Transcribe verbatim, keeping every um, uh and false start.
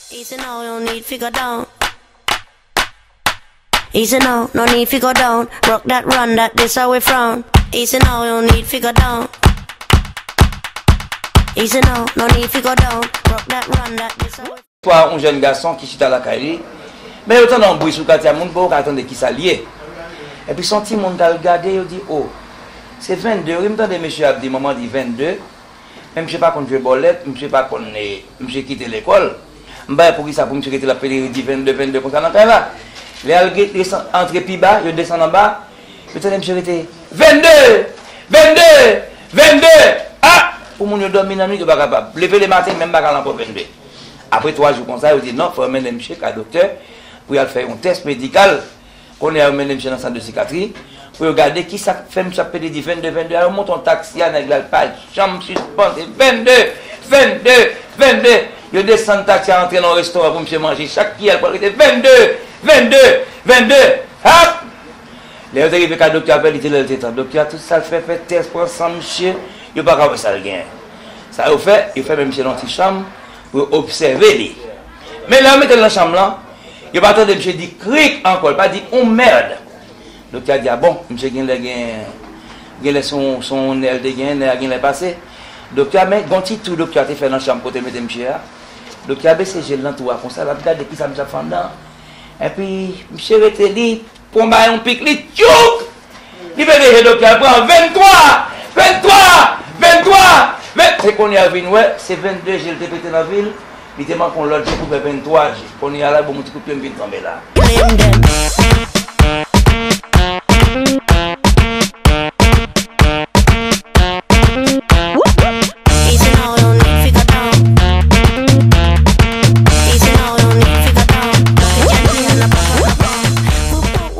Easy now, no need fi go down. Easy now, no need fi go down. Rock that, run that, this how we frown. Easy now, no need fi go down. Easy now, no need fi go down. Rock that, run that, this how we Istwa yon jèn gason ki chita lakay li, men yo tande yon bri sou katye a, moun poko ka tande kisa l ye. Epi se yon timoun k al gade, yo di, o, se vennde wi, m tande mesye ap di, manman di vennde. Men misye pa konn jwe bòlèt, misye pa konn, e, misye kite lekòl. M pa wè poukisa pou misye rete l ap pede di vennde, vennde konsa nan kay la. Lè al ge-, desann, antre pi ba, yo desann anba, yo tande misye rete, vennde! Vennde! Vennde! A! Pou moun yo dòmi nan nwit, yo pa kapab. Leve lematen, menm bagay la ankò, vennde. Apre twa jou konsa, yo di, non, fò yo mennen misye ka doktè pou y al fè yon tès medikal. Kounye a, yo mennen misye nan sant de sikatri pou yo gade kisa k fè misye ap pede di vennde, vennde a. Yo monte yon taksi a, nèg la, l pa janm sispann, se vennde, vennde, vennde. Yo desann taksi a, antre nan yon restoran pou misye manje. Chak kiyè l pral rete vennde, vennde, vennde. Hap! Lè yo te rive ka doktè a, li te lè l te tan. Doktè a, tout sa l fè, fè tès, pran san misye, yo pa ka wè sa l genyen. Sa yo fè, yo fèmen misye nan yon ti chanm pou yo obsève li. Men lè yo mete l nan chanm lan, yo pa tande misye di krik ankò, li pa di yon mèd. Doktè a di, a bon, misye genlè gen, genlè se yon, se yon nè l te genyen, nè a genlè pase. Doktè a, men gon ti twou doktè a te fè nan chanm kote l mete misye a. Doktè a bese je l nan twou a konsa, l ap gade kisa misye ap fè anndan. Epi, misye rete, li pran bay yon pik, li tchouk! Li pete je doktè a, l pran venntwa! Venntwa! Venntwa! Ven-, se kounye a l vin wè, se vennde je l te pete nan vi l, li te manke yon lòt je pou fè venntwa je. Kounye a la, bon, yon ti kout pye m vin tonbe la. Blame them.